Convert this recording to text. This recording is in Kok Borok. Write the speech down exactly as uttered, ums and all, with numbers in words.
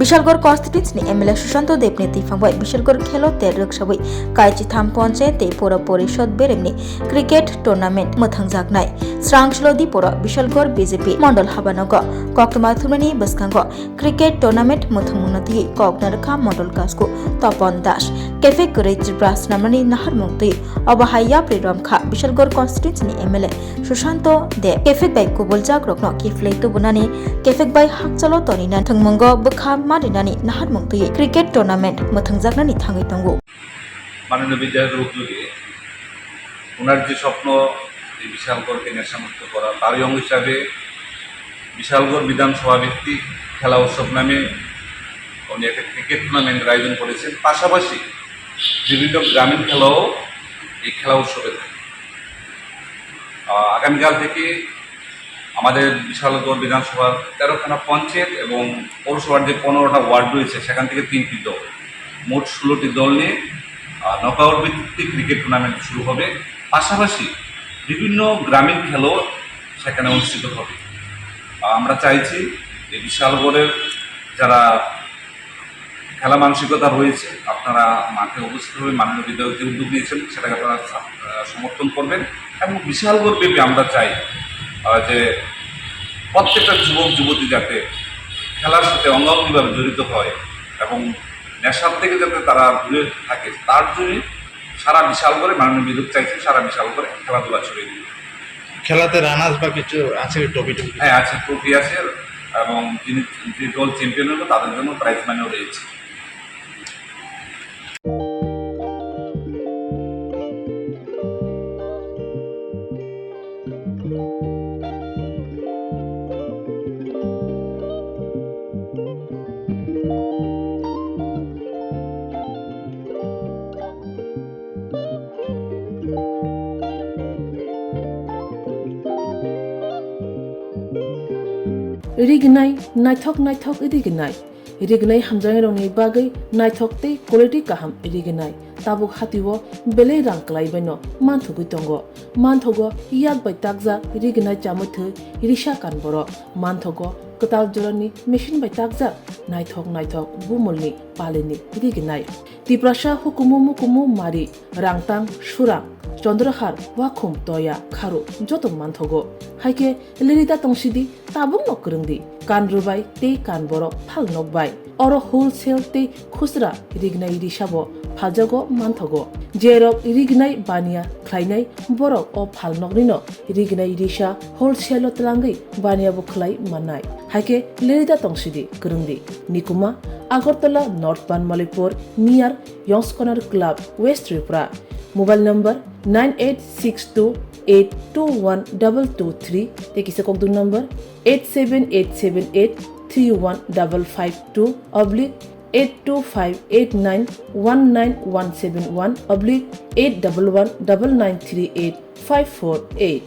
Bishalgarh constituency ni M L A Sushanto Deb ni twiphang bai Bishalgarh khelo ter rwksawi kaichitham ponchayat tei pura porishod beremni cricket tournament mwthangjaknai. Srangchwlo Diporo Bishalgarh B J P mondol habanogo koktwma thumnani bwskango cricket tournament mwthangmungno twiwi kok narwkha mondol kasku Topon Das. Kefek kwrwi Tripura swnamnani naharmung twi obo hai yapri romkha Bishalgarh constituency ni M L A Sushanto Deb. Kefek bai kubuljak rokno kiphilwi tubunani, kefek bai hakchalo tonina thwngmungo bwkha ma rinani naharmung twiwi cricket tournament mwthangjaknani thangwi tongo. মাননীয় বিধায়কের উদ্যোগে ওনার যে স্বপ্ন, এই বিশালগড়কে নেশামুক্ত করা, তারই অঙ্গ হিসাবে বিশালগড় বিধানসভা ভিত্তিক খেলা উৎসব নামে উনি একটা ক্রিকেট টুর্নামেন্টের আয়োজন করেছেন। পাশাপাশি বিভিন্ন গ্রামীণ খেলাও এই খেলা উৎসবে থাকে। আহ, আগামীকাল থেকে আমাদের বিশালগড় বিধানসভার তেরোখানা পঞ্চায়েত এবং পৌরসভার যে পনেরোটা ওয়ার্ড রয়েছে, সেখান থেকে তিনটি দল, মোট ষোলোটি দল নিয়ে, আহ, নকআউট ভিত্তিক ক্রিকেট টুর্নামেন্ট শুরু হবে। পাশাপাশি বিভিন্ন গ্রামীণ খেলাও সেখানে অনুষ্ঠিত হবে। আহ, আমরা চাইছি যে বিশালগড়ের যারা খেলা মানসিকতা রয়েছে, আপনারা মাঠে উপস্থিত হয়ে মাননীয় বিধায়ক যে উদ্যোগ নিয়েছেন, সেটাকে আপনারা সা-, আহ, সমর্থন করবেন। এবং বিশালগড় ব্যাপী আমরা চাই, আহ, যে প্রত্যেকটা যুবক যুবতী যাতে খেলার সাথে অঙ্গাঙ্গিভাবে জড়িত হয় এবং নেশার থেকে যাতে তারা দূরে থাকে, তার জন্য সারা বিশালগড়ে মাননীয় বিধায়ক চাইছেন সারা বিশালগড়ে খেলাধুলা ছড়িয়ে দিতে। খেলাতে রানার্স বা কিছু আছে, ট্রফি টফি? হ্যাঁ, আছে, ট্রফি আছে এবং যিনি, যে দল চ্যাম্পিয়ন হলো তাদের জন্য প্রাইজ মানিও রয়েছে। Rignai, naithok naithok rignai. Rignai hamjaknairokni bagwi naithok tei quality kaham rignai. Tabuk hatio belai rang kwlaibaino manthogwi tongo. Manthogo yak bai takjak rignai chamwi thwi risa kan borok. Manthogo kwtal jorani machine bai takjak naithok naithok bumulni palini rignai. Tiprasa hukumu mukumu mari, rangtang, surang, chondrahar, wakhum, toya, kharu joto manthogo. Haikhe lerida tongsidi, tabukno kwrwngdi, kan rwbai tei kan borok phalnok bai. Oro wholesale tei khusra rignai risabo phaljago manthogo. Jerok rignai baniya khlainai borok o phalnoknino rignai risa wholesale-o twlangwi baniya bo khlai mannai. Haikhe lerida tongsidi, kwrwngdi. Nikuma, Agartala North Banmalipur, near Yongskonar Club, West Tripura. Mobile number nine eight six two eight two one double two three, tei kisa kokdung number eight seven eight seven eight three one double five two oblique eight two five eight nine one nine one seven one oblique eight double one double nine three eight five four eight.